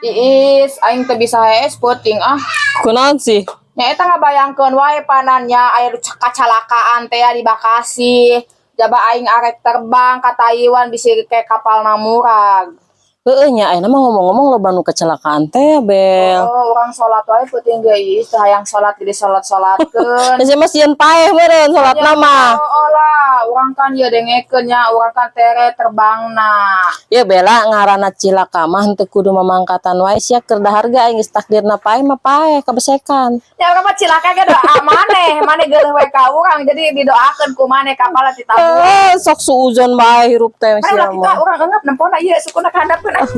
Iis, aing teu bisa hees peuting ah. Kunaon sih? Nya eta ngabayangkeun wae panannya aya nu kacalakaan teh di Bekasi. Jaba aing arek terbang ka Taiwan bisi ke kapalna murag. Heeh nya, ayeuna mah ngomong-ngomong loba nu kecelakaan teh, Bel. Oh, urang salat wae peuting ge, Iis, teu hayang salat jadi salat-salatkeun. Ya sia mah sieun paeh meureun salatna mah. Oh, lah, urang kan ieu dengekeun nya, urang kan tere terbangna. Ya Bella, ngaranna cilaka mah henteu kudu mamangkatan wae sia, keur dahar ge aing geus takdirna paeh mah paeh kabesekan. Ya urang mah cilaka ge doa maneh, maneh geuleuh we ka urang, jadi didoakeun ku maneh kapalna ditabur. Eh, sok suuzon bae hirup teh Mari sia ulah kitu mah. ah, urang eungap nempona ieu sukuna ka handapeun ah.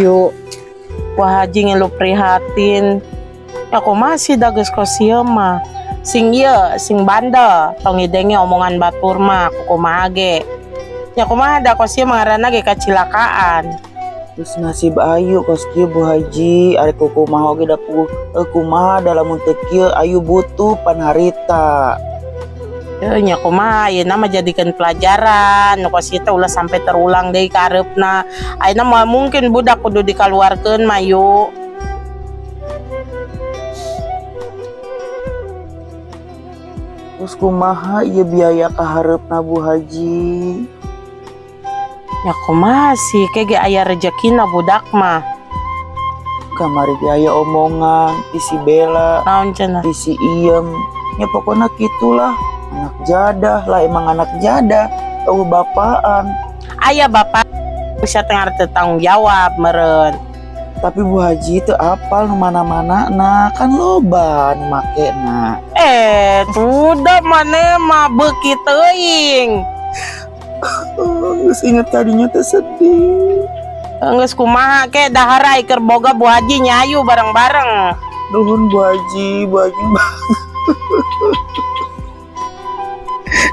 Yuk, Wah Haji ngeluh prihatin. Ya kumaha sih da geus kos ieu mah. Sing ieu, sing bandel, tong ngidenge omongan batur mah kumaha ge. Ya kumaha da kos ieu mah ngaranna ge kacilakaan. Terus nasib ayu kos kieu, Bu Haji, ari kumaha oge da kumaha da lamun teu kieu ayu butuh pan harita. Heuh nya kumaha ayeuna mah jadikeun pelajaran, nu kos kieu teh ulah sampai terulang deui ka hareupna. Ayeuna moal mungkin budak kudu dikaluarkeun mah yu. Terus kumaha ieu biaya ka hareupna, Bu Haji? Ya kumaha sih, ke ge aya rejekina budak mah. Kamari ge aya omongan ti si Bella, Naon cenah? Ti si Iem. Ya pokokna kitulah, anak jadah lah, emang anak jadah, eueuh bapaan. Aya bapak bisa teh teu tanggung jawab meureun. Tapi Bu Haji teu apal nu mana-mana, nah kan loba nu makena. Eh, tuh maneh mah beuki teuing. Oh, geus inget tadinya teh sedih. Geus kumaha ke dahar ai keur boga Bu Haji nyayu bareng-bareng. Nuhun, Bu Haji, Bu Haji banget.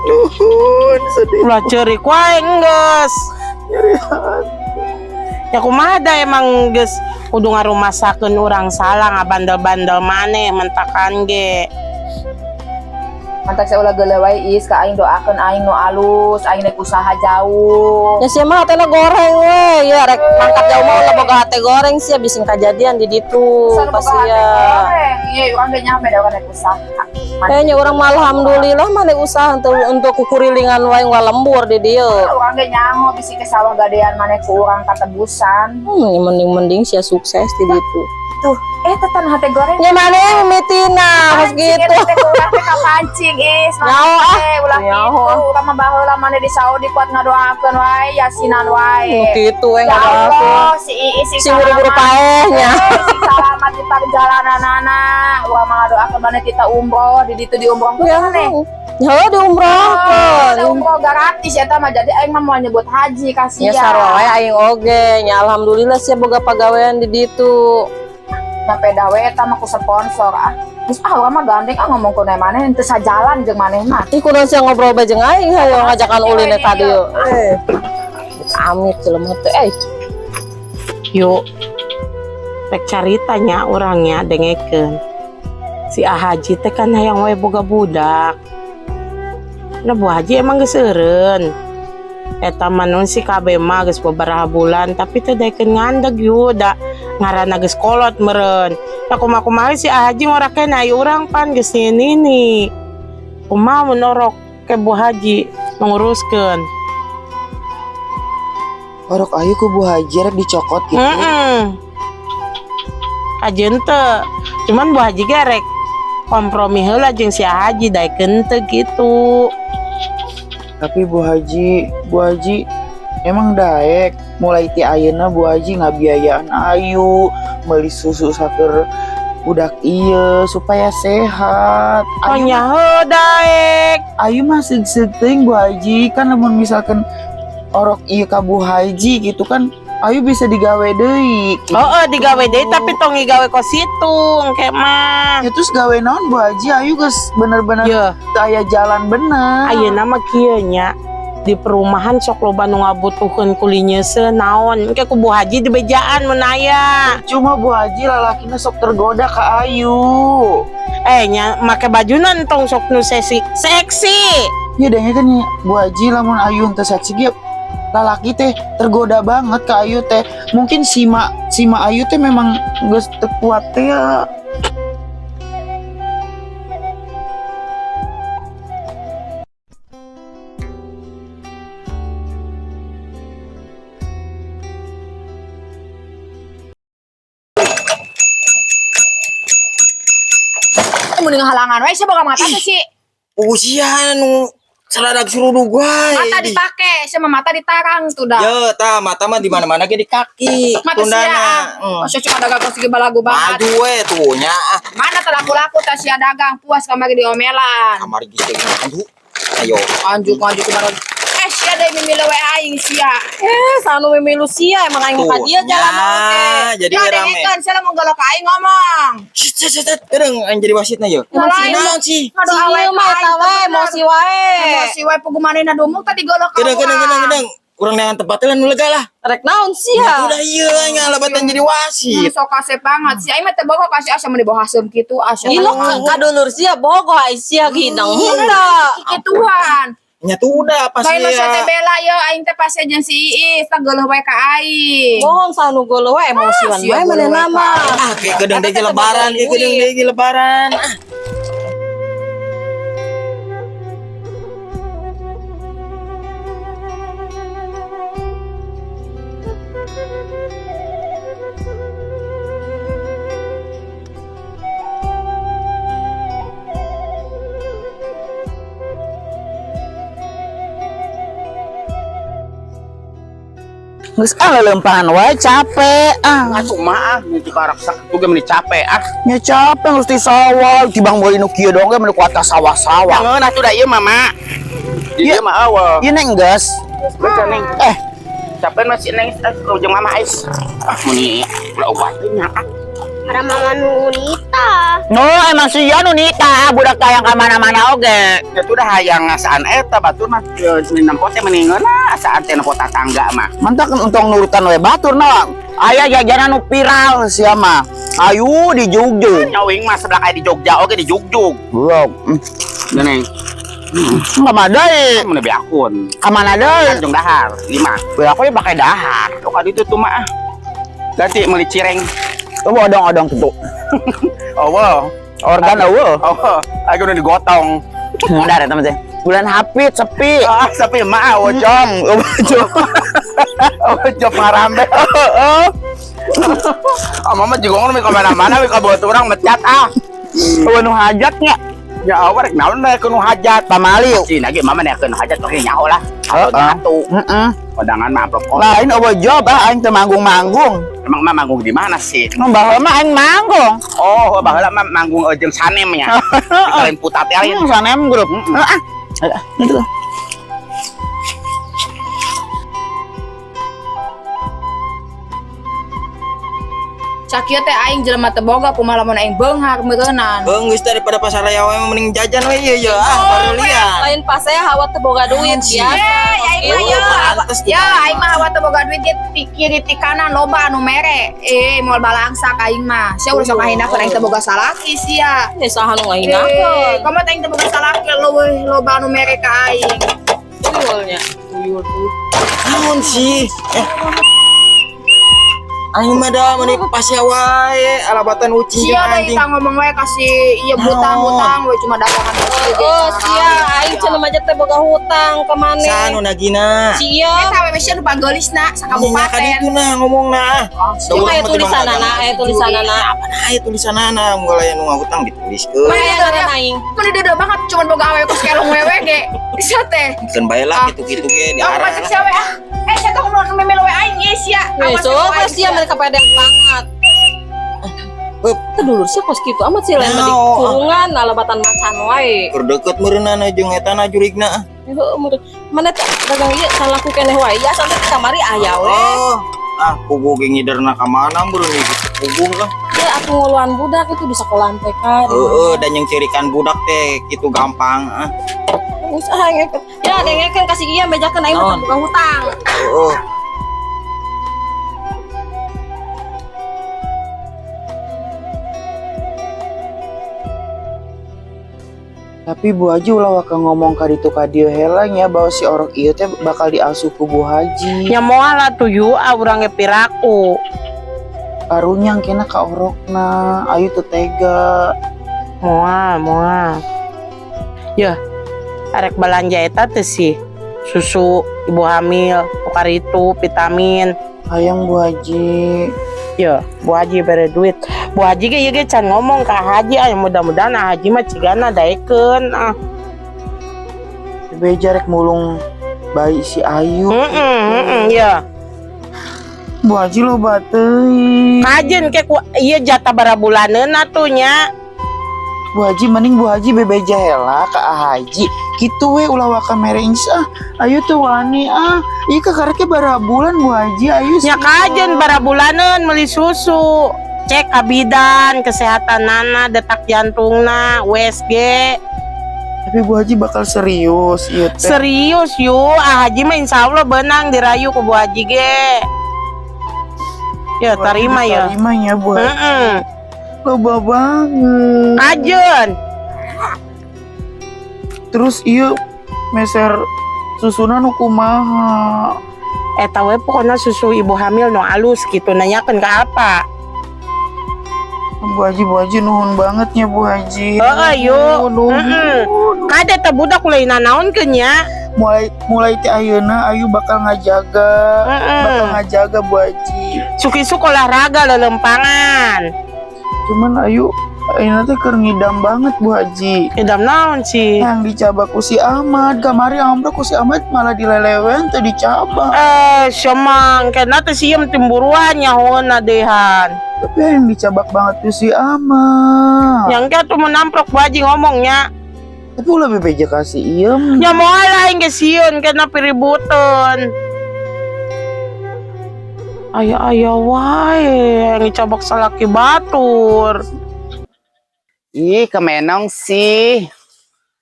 Nuhun, sedih. Ulah ceurik wae geus. Nyeri hati. Ya kumaha da emang geus kudu ngarumasakeun urang salah ngabandel-bandel maneh mentakan ge. Mantak saya ulah geuleuh wae, Is, ka aing doakeun aing nu alus, aing rek usaha jauh. Ya sia mah hatena goreng we, ya rek mangkat jauh mah ulah boga hate goreng sia, bising kajadian di ditu Usaha nu boga hate sia. Goreng. Iya, urang ge nyampe da urang rek usaha. Kayaknya urang mah alhamdulillah maneh usaha untuk kukurilingan wae ngwa lembur di dieu. Urang ge nyaho bisi ke sawah gadean maneh ku urang katebusan. Mending-mending sia sukses di ditu. Tuh, eh tetan hate goreng. Nya maneh mimitina kos Pancing, gitu. eta teh ku urang teh kapancing, Is. Nyaho ah. Maneh ulah Nyaho. kitu. Urang mah baheula maneh di Saudi kuat ngadoakeun wae, yasinan wae. Nu kitu we Ya ngadoakeun. Allah, si Iis sing Sing buru-buru salamat. paeh nya. Eh, sing salamat di perjalananana. Urang mah ngadoakeun maneh kita umroh, di ditu diumrohkeun Ya, maneh. ya diumrohkeun. Oh, umroh gratis eta mah, jadi aing mah moal nyebut haji kasihan. Ya sarua wae aing oge, nya alhamdulillah sia boga pagawean di ditu. Nyampe dawe eta mah ku sponsor ah. Terus ah urang mah gandeng ah ngomong ku maneh teu sajalan jeung maneh mah. Ih, kunaon sia ngobrol bae jeung aing, hayo ngajakan ulin ka dieu. Eh. Amit jelema teh eh. Yuk. Rek caritanya orangnya dengekeun. Si Ah Haji teh kan hayang wae boga budak. Nah Bu Haji emang geus eureun. Eta mah nun si KB mah geus babaraha bulan tapi teh daekeun ngandeg yu da ngaranna geus kolot meureun. Da kumaha-kumaha si Ah Haji ngorakeun ai urang pan geus nini. Kumaha mun orok ke Bu Haji nguruskeun. Orok ayu ku Bu Haji rek dicokot gitu. Heeh. Kajeun teu. Cuman Bu Haji ge rek kompromi heula jeung si Haji daekeun teu gitu. Tapi Bu Haji, Bu Haji emang daek mulai ti ayeuna Bu Haji ngabiayaan ayu meuli susu saker budak ieu supaya sehat. Oh Ayu nya heuh daek. Ayu mah seug-seug teuing Bu Haji kan lamun misalkan orok ieu ka Bu Haji gitu kan ayu bisa digawe deui. Gitu. Oh, oh digawe deui tapi tong digawe kos situ engke mah. Ya terus gawe naon Bu Haji, ayu geus bener-bener Ye, teu aya jalan bener. Ayeuna mah kieu nya, di perumahan sok loba nu ngabutuhkeun kuli nyeuseuh naon, engke ku Bu Haji dibejaan mun aya. Cuma Bu Haji lalakina sok tergoda ka ayu. Eh nya make bajuna entong sok nu seksi seksi. Ya denge kan ya, Bu Haji lamun ayu teu seksi ge lalaki teh tergoda banget ke ayu teh. Mungkin sima ayu teh memang geus teu kuat teh ya. Mun halangan wae sia boga mata teh sih. Usia nu saradag surudug wae. Mata dipake, sia mah mata ditarang tuh dah. Ye, tah mata mah di mana-mana ge di kaki. Mata sia. Tundana. Masa cuma dagang kos balagu banget. Maju we tuh nya ah. Mana telaku-laku tas sia dagang puas kamari diomelan. Kamari geus teh anju. Ayo. Anjuk anjuk kemarin. Eh sia deui mimilu we aing sia. Eh, sanu mimilu sia emang aing mah ka dieu jalan oge. Jadi Ya rame. dengekeun sia lamun golok ka aing ngomong. Sit sit sit, sit. Tereng aing jadi wasitna ye. Lain. Naon sih? Aduh Si awe ieu mah eta we emosi wae. Emosi wae pugu manehna dumuk tadi golok ka Gedeng gedeng gedeng urang. gedeng. Urang neangan tempat lah nu lega lah. Rek naon sia? Udah ieu aing ngalebatan jadi wasit. Sok kasep banget sih. Aing mah teu bogo kasih asa mun dibawa haseum kitu asa. Gila kadulur sia bogo ai sia hidang henteu. Kituan. Nya tuh udah pasti Lain nu ya. teh bela ye aing teh pasti jeung si Iis teh geuleuh wae ka aing. Bohong sanu geuleuh we emosian sia wae geuleuh manehna wae mah. Ah, kayak gedeng deui lebaran, kayak gedeng deui lebaran. Ah. Geus ah leuleumpangan wae capek ah. Atuh mah ah, nu karak sakitu ge meuni capek ah. Nya capek geus di sawah tibang meuli nu kieu dong ge meuni ku atas sawah-sawah. Jangan atuh da ieu mah, Mak. Di Iya. dieu mah eueuh. Ieu neng geus. Geus neng. Eh, Capek masih neng ah jeung mama ais. Ah meuni ulah obat teh nya ah. Ada mama Nunita. no emang sia nu nikah budak tayang ka mana-mana oge. Ya tuh dah hayang ngasaan eta batur mah meuni nempo teh meuni ngeunah asaan teh nempo tatangga mah. Mantak entong nurutan we batur na. Aya jajanan nu viral sia mah. Ayu di Jugjug. Nyawing mah sebelah aya di Jogja oge di Jugjug. Blok. Neng. Ka mana deui? Mun lebih akun. Ka mana deui? Tanjung Dahar, 5. We aku pakai dahar. Tuh ka ditu tuh mah ah. Ganti meuli cireng. Tuh odong-odong gitu. Oh, wow. Organ eueuh. Oh, aku udah digotong. Modar eta mah teh. Bulan hapit sepi. Ah, sepi mah oh, Jom, jom. Oh, job ngarambe. Heeh. Ah, mama juga ngomong ke mana-mana, we ka orang mecat ah. Eueuh nu hajatnya. Ya awar rek naon rek nu hajat. Pamali. Sih lagi mama nek nu hajat oke nyaho lah. Heeh. Atau Heeh. kondangan mah amplop kosong. Lain eueuh job ah aing teu manggung-manggung. Emang mah manggung di mana sih? Nu baheula mah aing manggung. Oh, baheula mah manggung jeung sanem ya. Kalian putat ya. Sanem grup. Heeh. Gitu. Sakieu teh aing jelema teu boga kumaha lamun aing beunghar meureunnan. Beung geus daripada pasar raya wae mah mending jajan we ieu ye ah baru lihat. Lain pasea hawa teu boga duit ya. Eh, aing mah ya. Pantes tuh. Ya, aing mah hawa teu boga duit ge ti kiri ti kanan loba anu mere. Eh, moal balangsak aing mah. Sia ulah sok ngahinakeun aing teu boga salaki sia. Ya saha nu Eh, ngahinakeun. komo teh aing teu boga salaki leuwih loba anu mere ka aing. Tuyulnya. Tuyul. Naon sih? Eh. Aing mah da meuni pasea wae alabatan ucing Sia jeung da anjing. kita ngomong wae kasih ieu hutang-hutang we cuma dagangan we. Oh, sia aing cenah aja teh boga hutang ka maneh. Saha nu nagina? Sia. Eta we sia nu panggelisna Nya sakabupaten. ka ditu nah ngomongna. Cuma aya tulisanana, aya tulisanana. Apa nah aya tulisanana unggal aya nu ngahutang dituliskeun. Mana aya ngaran aing? Mun deudeuh banget cuman boga awewe kos kelong wewe ge. Sia teh. Keun bae lah Ah. kitu-kitu ge Oh, diarah. masuk sia we ah. Eh, sia tong mau memel we aing ye sia. Weh, Awas so we aing, sia mereka pedek banget. Hup. Teu dulur sia kos kitu amat sih lain mah di Nao. kurungan alabatan macan wae. Keur deukeut meureunana jeung etana jurigna. Heueuh meureun. Mana teh dagang ieu salaku keneh wae ya sampai kamari aya we. Oh. Ah, puguh ge ngiderna ka mana meureun ieu puguh lah. Ya aku ngoluan budak itu di sekolahan TK. Heeh, dan yang cirikan budak teh kitu gampang ah. Geus ah ngeket. Ya dengekeun kasih ieu bejakeun aing mah Naon? boga hutang. Heeh. Tapi Bu Haji ulah waka ngomong ka ditu ka dieu heula nya bahwa si orok ieu teh bakal diasuh ku Bu Haji. Nya moal atuh yu ah urang ge piraku. Karunya engkena ka orokna, ayu teu tega. Moal, moal. Yeuh, arek belanja eta teh sih. Susu ibu hamil, tukar itu, vitamin. Hayang Bu Haji. Yeuh, Bu Haji bere duit. Bu Haji ge ieu ge can ngomong ka Haji aya mudah-mudahan ah Haji mah cigana daekeun ah. Beja rek mulung bayi si Ayu. Heeh, heeh, ya. Bu Haji loba teuing. Kajen ke ku ieu jatah barabulaneun atuh nya. Bu Haji mending Bu Haji bebeja heula ka Ah Haji. Kitu we ulah waka mere incis ah. Ayu teu wani ah. Ieu kakarek bara bulan Bu Haji ayu. Nya kajen barabulaneun meuli susu. Cek ka bidan kesehatan nana, detak jantungna, USG. Tapi Bu Haji bakal serius ieu teh. Serius yu, ah Haji mah insya Allah benang dirayu ku Bu Haji ge. Ya Bu Haji terima ya. Terima ya Bu Haji. Heeh. Loba banget. Kajen. Terus ieu meser susuna nu kumaha? Eta we pokoknya susu ibu hamil nu alus gitu nanyakeun ka apa. Bu Haji, Bu Haji nuhun banget ya Bu Haji. Heeh, yuk. Nuhun. Heeh. Kade teh budak ulah nanaonkeun nya. Mulai mulai ti ayeuna Ayu bakal ngajaga, bakal ngajaga Bu Haji. Suk-isuk olahraga lelempangan. Cuman Ayu ayeuna teh keur ngidam banget Bu Haji. Idam naon sih? Yang dicabak ku si Ahmad, kamari ambruk ku si Ahmad malah dilelewen teu dicabak. Eh, semang kena teh sieun timburuan nyahoona dehan. Tapi yang dicabak banget tuh si Ahmad. Yang ke tuh menamprok Bu Haji ngomongnya. Tapi ulah bebeja kasih iem. Ya moal aing ge sieun kena piributeun. Aya-aya wae yang dicabak salaki batur. Ih, kemenong sih.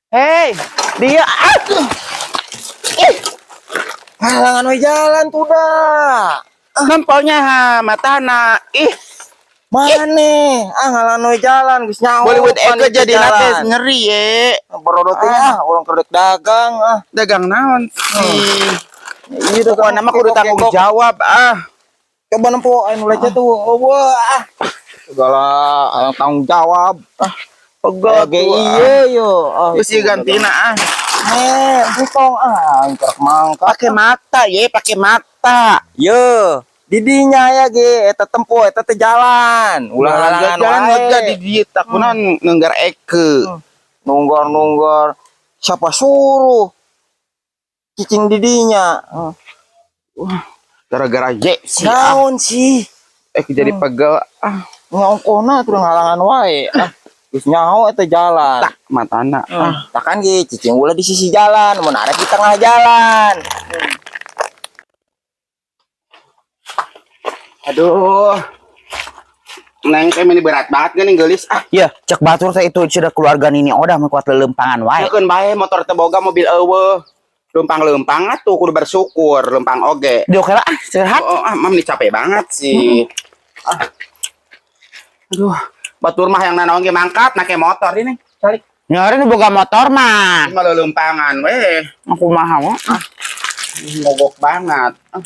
Hei, dia ah. Ih. Halangan we jalan tuh dah. Nempelnya ha matana. Ih, Mane? Ah ngalangan we jalan geus nyaho. Bollywood pan Eke itu jadi jalan. nate ngeri ye. Borodot teh ah urang keur dagang ah. Dagang naon sih? Iya Pokoknya mah kudu tanggung jawab ah. Coba nempo anu lecet tuh. Oh, wah ah. Segala ah, tanggung jawab. Ah, Pegel oke tuh, ah. iya yo. Ah, Terus ieu gantina ah. Eh, entong ah, angkrek mangka. Pakai mata ye, pakai mata. Yo, didinya ya ge eta tempo eta teh jalan. Ulah halangan jalan wae. lega di dieu takuna nunggar eke. Nunggar-nunggar. Siapa suruh? Cicing didinya. Gara-gara ye sih ah. Naon sih? Eh jadi pegel ah. Ngongkona tuh ngalangan wae. Ah, geus nyaho eta jalan. Tak matana ah. Tak kan ge cicing ulah di sisi jalan, mun arek di tengah jalan. Aduh. Neng teh ini berat banget geuning geulis ah. Ya, cek batur teh itu sudah keluarga nini odah mah kuat lelempangan wae. Keun bae motor teh boga mobil eueuh. Lempang-lempang atuh kudu bersyukur, lempang oge. Di oke lah, ah, sehat. Oh, ah, mam nih capek banget sih. Ah. Aduh, batur mah yang nanaon ge mangkat make motor ini. Calik. Nyari nu boga motor mah. Malah lempangan weh. Aku mah ah. Mogok banget. Ah.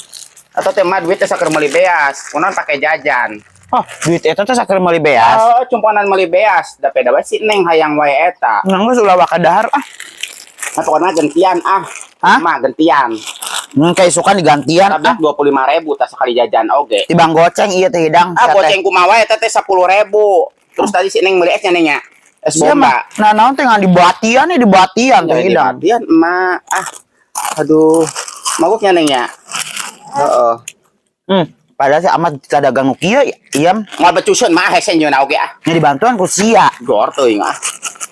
Atau teh mah duit teh saker meuli beas. Kunaon pake jajan. Oh, duit eta teh saker meuli beas. Oh, cumponan meuli beas. Da peda wae si Neng hayang wae eta. Nang geus ulah waka dahar ah. Nah, pokoknya gentian ah. Hah? Mah gentian. Kayak suka digantian ah. Tabrak 25.000 tas sekali jajan oge. Tibang goceng ieu teh hidang. Ah, sia teh. goceng kumaha wae eta teh 10.000. Terus tadi si Neng meuli esnya Neng nya. Es Sia bomba. mah nah naon teh ngan dibatian ya dibatian teh Ya, hidang. dibatian emak. Ah. Aduh. Maguknya Neng nya. Heeh. Padahal si Ahmad dagang nu kieu ieu Moal becuseun mah hese nyeuna oge ah. nya dibantuan ku sia. Gor teuing ah.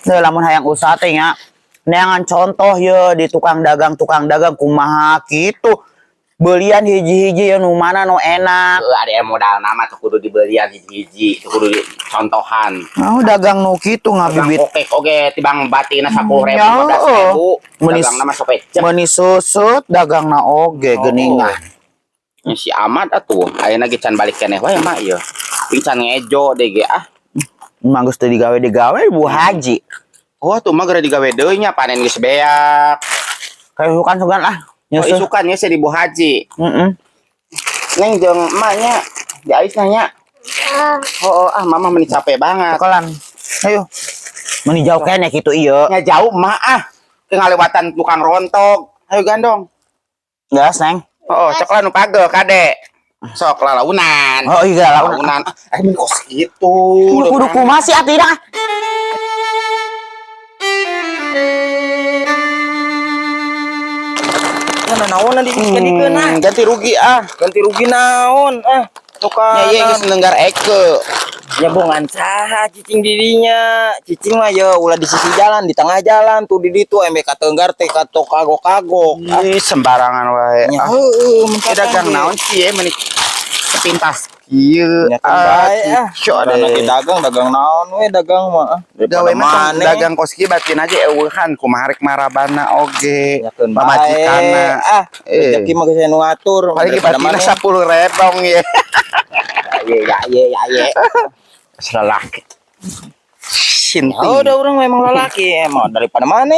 Teu lamun hayang usaha teh nya neangan contoh ye di tukang dagang kumaha kitu. Belian hiji-hiji ya nu mana nu enak. Heuh, ada modal nama tuh kudu dibelian hiji-hiji, tuh kudu dicontohan. Oh, dagang nu kitu Dagang ngabibit. kokek oge tibang batina 10.000, Ya, 15.000. Menis- Dagang nama sok ecek. Meuni susut dagangna oge Oh. geuningan. Ya, si Ahmad atuh, ayeuna ge can balik keneh wae mah ieu. Ping can ngejo deh ge ah. Emang geus teu digawe-digawe Bu Haji. Oh, tuh mah geura digawe deui nya panen geus beak. Kayak sukan-sukan ah. Oh, Nyusul. isukan nya di Bu Haji. Heeh. Neng jeung emak nya di ais nanya. Ah, Oh, oh, ah mama meni capek banget. Cekelan. Ayo. Meni jauh keneh kitu ieu. Nya jauh emak ah. Ke ngalewatan tukang rontok. Ayo gandong. Gas, Neng. Oh, ceklan nu pagel kade. Sok lalaunan. Oh iya lawan. Lalaunan. Ah, ini kos gitu. Kudu kumaha sih atuh hidang ah. Nah, naon di dikeun ah. Ganti rugi ah. Ganti rugi naon ah. Tukang. Nya ieu geus nenggar eke. Nyabongan saha cicing dirinya. Cicing mah ya ulah di sisi jalan, di tengah jalan tuh di ditu embe katenggar teh kato kagok-kagok. Ah, Ih, sembarangan wae. nya Ah, heueuh ieu dagang naon sih ye meni sepintas kieu. Nya kan bae ah. Cicok Karena deh. ge dagang dagang naon we dagang mah ah. Gawe Daripada mah tong maneh. dagang kos kieu batin aja eueuhan kumaha rek marabana oge. Nyakeun bae. Pamajikanna. Ah, Eh. rezeki mah geus aya nu ngatur. Paling ge Daripada batina maneh. 10 rebong ye. Ye ya ye ya ye. Selaki. Sinting. Ya udah orang memang lelaki emang daripada mana?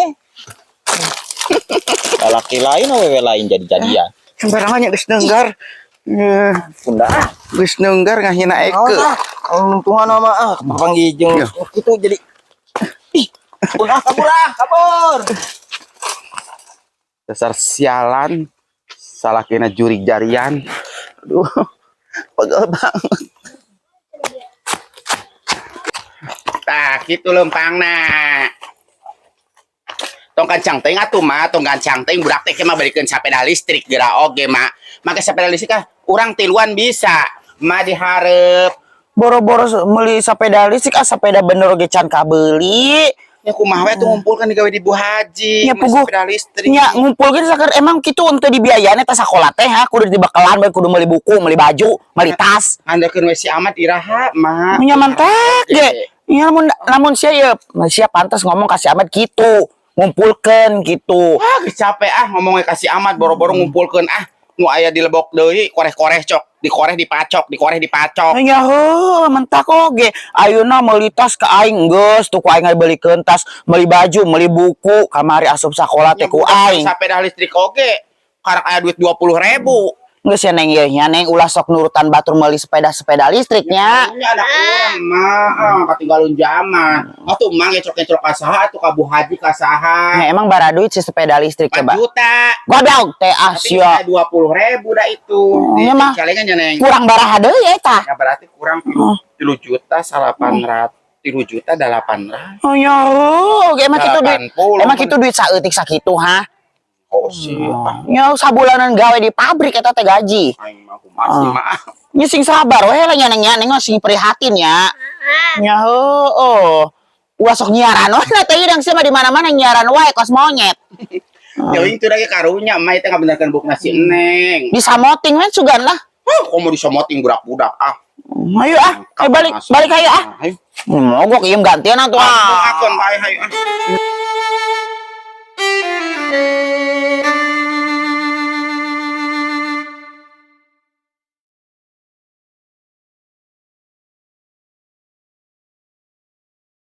Lelaki lain awewe lain jadi-jadian. Sembarangan geus nenggar. Eh, Bunda ah. Geus nenggar ngahina eke. Ah, untungan sama ah kapanggih jeung Iya. kitu jadi ih, kabur ah, kabur ah, kabur. Dasar sialan. Salah kena jurig jarian. Aduh. Pegel banget. Tah, kitu lempangna. Tong gancang teuing atuh mah, tong gancang teuing budak teh mah balikeun sepeda listrik geura oge mah. Make sepeda listrik ah urang tiluan bisa. Ma dihareup. Boro-boro meuli sepeda listrik ah sepeda bener ge can kabeuli. Ya kumaha we tuh ngumpulkan digawe di Bu Haji. Nya meuli puguh. sepeda listrik. Nya ngumpulkeun saker emang kitu henteu dibiayaan eta sakola teh ha kudu dibekalan bae kudu meuli buku, meuli baju, meuli tas. Andalkeun we si Ahmad iraha mah. Nya mantek ge. Nya lamun lamun sia ye sia pantes ngomong ka si Ahmad kitu, ngumpulkeun kitu. Ah, geus capek ah ngomongnya ka si Ahmad boro-boro ngumpulkeun ah. Nu aya di lebok deui koreh-koreh cok, dikoreh dipacok, dikoreh dipacok. Nya heuh mentak oge. Ayeuna meuli tas ka aing geus tuh ku aing ngabeulikeun tas, meuli baju, meuli buku, kamari asup sakola teh ku aing. Sepeda listrik oge karak aya duit 20.000. Geus ya Neng ieu nya Neng ulah sok nurutan batur meuli sepeda-sepeda listriknya. Ini anak urang mah ah, katinggalun zaman. Atuh mah ngecrok-ngecrok ka saha atuh ka Bu Haji ka saha. Nah, emang bara duit si sepeda listrik 4 coba. juta. Goblok teh ah Tapi sia. 20.000 dah itu. Oh, iya mah. Celengan nya Neng. Kurang baraha deui eta. Ya berarti kurang 3 juta 800 3 juta 800. Oh ya, oh, emang kitu duit. 80. Emang kitu duit saeutik sakitu ha? Oh sih. Ah, Nya sabulanan gawe di pabrik eta teh gaji. aing mah kumaha sih mah. Nya sing sabar we lah nya Neng nya Neng mah sing prihatin ya. Nya heueuh. Ulah sok nyiaran we teh hidang sia mah di mana-mana nyiaran wae kos monyet. Ya itu lagi karunya emak itu ngabenerkeun bukna si Neng. Disamoting we sugan lah. Oh, kok mau disomoting budak-budak ah. Ayo ah, ayo balik Masuk. balik ayo ah. Ayo. Mogok ieu gantian atuh ah. Akon bae hayu ah.